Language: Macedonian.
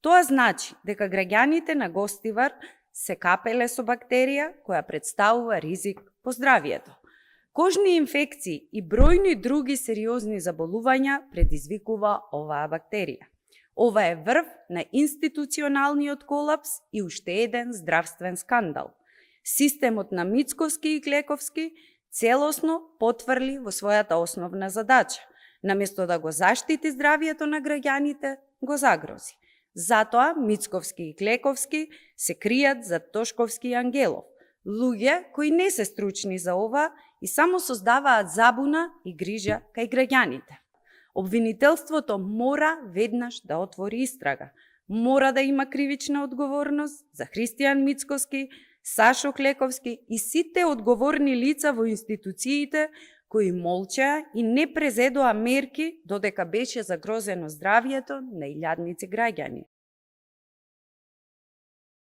Тоа значи дека граѓаните на Гостивар се капеле со бактерија која представува ризик по здравието. Кожни инфекции и бројни други сериозни заболувања предизвикува оваа бактерија. Ова е врв на институционалниот колапс и уште еден здравствен скандал. Системот на Мицковски и Клековски целосно потврли во својата основна задача. Наместо да го заштити здравието на граѓаните, го загрози. Затоа Мицковски и Клековски се кријат за Тошковски и Ангелов, луѓе кои не се стручни за ова и само создаваат забуна и грижа кај граѓаните. Обвинителството мора веднаш да отвори истрага. Мора да има кривична одговорност за Христијан Мицковски, Сашо Клековски и сите одговорни лица во институциите кои молчеа и не презедоа мерки додека беше загрозено здравието на илјадници граѓани.